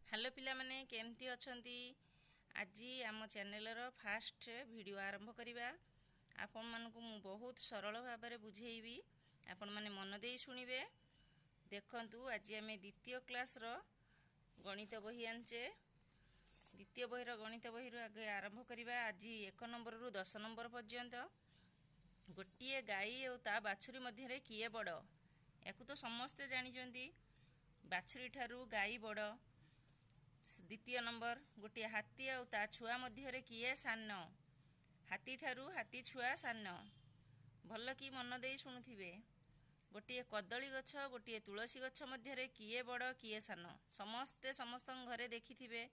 Hello ପିଲାମାନେ, କେମିତି ଅଛନ୍ତି? ଆଜି ଆମ ଚ୍ୟାନେଲର ଫାଷ୍ଟ ଭିଡ଼ିଓ ଆରମ୍ଭ କରିବା। ଆପଣମାନଙ୍କୁ ମୁଁ ବହୁତ ସରଳ ଭାବରେ ବୁଝେଇବି, ଆପଣମାନେ ମନ ଦେଇ ଶୁଣିବେ। ଦେଖନ୍ତୁ, ଆଜି ଆମେ ଦ୍ୱିତୀୟ କ୍ଲାସ୍ର ଗଣିତ ବହି ଆଣିଛେ। ଦ୍ୱିତୀୟ ବହିର ଗଣିତ ବହିରୁ ଆଗେ ଆରମ୍ଭ କରିବା ଆଜି 1 ନମ୍ବରରୁ 10 ନମ୍ବର ପର୍ଯ୍ୟନ୍ତ। ଗୋଟିଏ ଗାଈ ଆଉ ତା ବାଛୁରୀ ମଧ୍ୟରେ କିଏ ବଡ଼? ୟାକୁ ତ ସମସ୍ତେ ଜାଣିଛନ୍ତି, ବାଛୁରୀ ଠାରୁ ଗାଈ ବଡ଼। ଦ୍ୱିତୀୟ ନମ୍ବର, ଗୋଟିଏ ହାତୀ ଆଉ ତା ଛୁଆ ମଧ୍ୟରେ କିଏ ସାନ? ହାତୀଠାରୁ ହାତୀ ଛୁଆ ସାନ। ଭଲ କି ମନ ଦେଇ ଶୁଣୁଥିବେ। ଗୋଟିଏ କଦଳୀ ଗଛ, ଗୋଟିଏ ତୁଳସୀ ଗଛ ମଧ୍ୟରେ କିଏ ବଡ଼, କିଏ ସାନ? ସମସ୍ତେ ସମସ୍ତଙ୍କ ଘରେ ଦେଖିଥିବେ,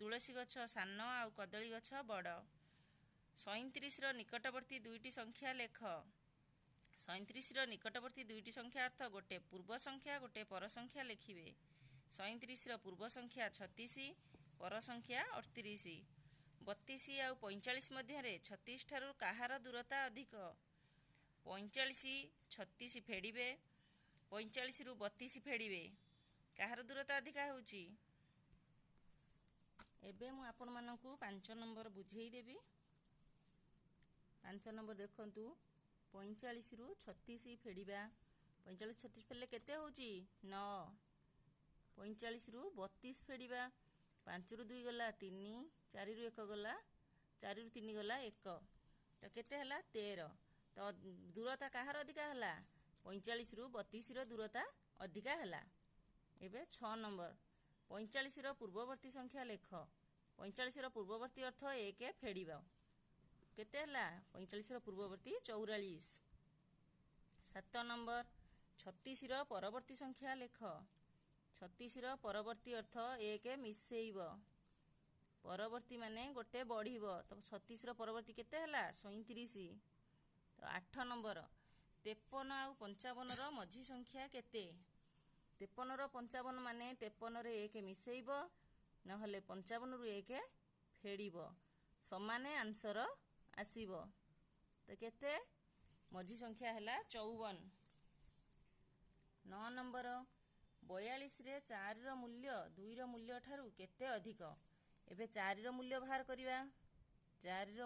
ତୁଳସୀ ଗଛ ସାନ ଆଉ କଦଳୀ ଗଛ ବଡ଼। 37ର ନିକଟବର୍ତ୍ତୀ ଦୁଇଟି ସଂଖ୍ୟା ଲେଖ। 37ର ନିକଟବର୍ତ୍ତୀ ଦୁଇଟି ସଂଖ୍ୟା ଅର୍ଥ ଗୋଟେ ପୂର୍ବ ସଂଖ୍ୟା, ଗୋଟେ ପର ସଂଖ୍ୟା ଲେଖିବେ। 37ର ପୂର୍ବ ସଂଖ୍ୟା 36, ପର ସଂଖ୍ୟା 38। 32 ଆଉ 45 ମଧ୍ୟରେ 36 ଠାରୁ କାହାର ଦୂରତା ଅଧିକ? 45 36 ଫେଡ଼ିବେ, 45ରୁ 32 ଫେଡ଼ିବେ, କାହାର ଦୂରତା ଅଧିକା ହେଉଛି? ଏବେ ମୁଁ ଆପଣମାନଙ୍କୁ 5 ନମ୍ବର ବୁଝେଇଦେବି। 5 ନମ୍ବର ଦେଖନ୍ତୁ, 45ରୁ 36 ଫେଡ଼ିବା। 45 36 ଫେଡ଼ିଲେ କେତେ ହେଉଛି? 9। 45ରୁ 32 ଫେଡ଼ିବା। 5ରୁ 2 ଗଲା 3, 4ରୁ 1 ଗଲା, 4ରୁ 3 ଗଲା 1, ତ କେତେ ହେଲା? 13। ତ ଦୂରତା କାହାର ଅଧିକା ହେଲା? 45ରୁ 32ର ଦୂରତା ଅଧିକା ହେଲା। ଏବେ 6 ନମ୍ବର, 45ର ପୂର୍ବବର୍ତ୍ତୀ ସଂଖ୍ୟା ଲେଖ। 45ର ପୂର୍ବବର୍ତ୍ତୀ ଅର୍ଥ 1 ଫେଡ଼ିବ। କେତେ ହେଲା? 45ର ପୂର୍ବବର୍ତ୍ତୀ 44। 7 ନମ୍ବର, 36ର ପରବର୍ତ୍ତୀ ସଂଖ୍ୟା ଲେଖ। 36ର ପରବର୍ତ୍ତୀ ଅର୍ଥ 1 ମିଶେଇବ, ପରବର୍ତ୍ତୀ ମାନେ ଗୋଟେ ବଢ଼ିବ। ତ 36ର ପରବର୍ତ୍ତୀ କେତେ ହେଲା? 37। ତ 8 ନମ୍ବର, 53 ଆଉ 55ର ମଝି ସଂଖ୍ୟା କେତେ? 53ର 55 ମାନେ 53ରେ 1 ମିଶେଇବ, ନହେଲେ 55ରୁ 1 ଫେଡ଼ିବ, ସମାନେ ଆନ୍ସର ଆସିବ। ତ କେତେ? ମଝି ସଂଖ୍ୟା ହେଲା 54। 9 ନମ୍ବର, 42ରେ 4ର ମୂଲ୍ୟ 2ର ମୂଲ୍ୟ ଠାରୁ କେତେ ଅଧିକ? ଏବେ 4ର ମୂଲ୍ୟ ବାହାର କରିବା। 4ର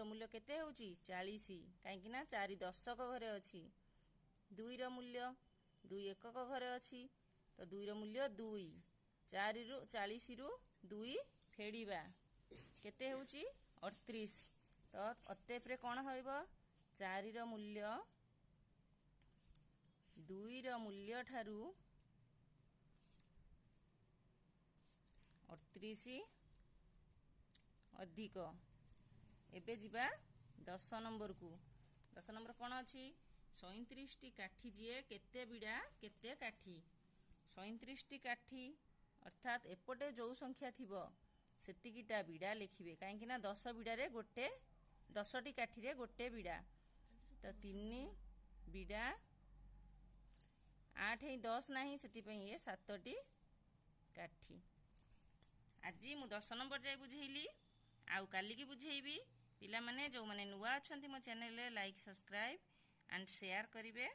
ମୂଲ୍ୟ କେତେ ହେଉଛି? 40, କାହିଁକି ନା 4 ଦଶକ ଘରେ ଅଛି। 2ର ମୂଲ୍ୟ 2 ଏକକ ଘରେ ଅଛି, ତ 2ର ମୂଲ୍ୟ 2। 4ରୁ 40ରୁ 2 ଫେଡ଼ିବା, କେତେ ହେଉଛି? 38। ତ ଅତେପରେ କ'ଣ ହେବ? 4ର ମୂଲ୍ୟ 2ର ମୂଲ୍ୟ ଠାରୁ 38 ଅଧିକ। ଏବେ ଯିବା 10 ନମ୍ବରକୁ। 10 ନମ୍ବର କ'ଣ ଅଛି? 37ଟି କାଠି ଯିଏ କେତେ ବିଡ଼ା କେତେ କାଠି? 37ଟି କାଠି ଅର୍ଥାତ୍ ଏପଟେ ଯେଉଁ ସଂଖ୍ୟା ଥିବ ସେତିକିଟା ବିଡ଼ା ଲେଖିବେ, କାହିଁକି ନା 10 ବିଡ଼ାରେ ଗୋଟେ, 10ଟି କାଠିରେ ଗୋଟେ ବିଡ଼ା। ତ 3 ବିଡ଼ା, 8 ହିଁ 10 ନାହିଁ, ସେଥିପାଇଁ ଇଏ 7ଟି କାଠି। ଆଜି ମୁଁ 10 ନମ୍ବର ଯାଏ ବୁଝେଇଲି, ଆଉ କାଲିକି ବୁଝେଇବି। ପିଲାମାନେ, ଯେଉଁମାନେ ନୂଆ ଅଛନ୍ତି ମୋ ଚ୍ୟାନେଲରେ, ଲାଇକ୍, ସବସ୍କ୍ରାଇବ୍ ଆଣ୍ଡ ସେୟାର କରିବେ।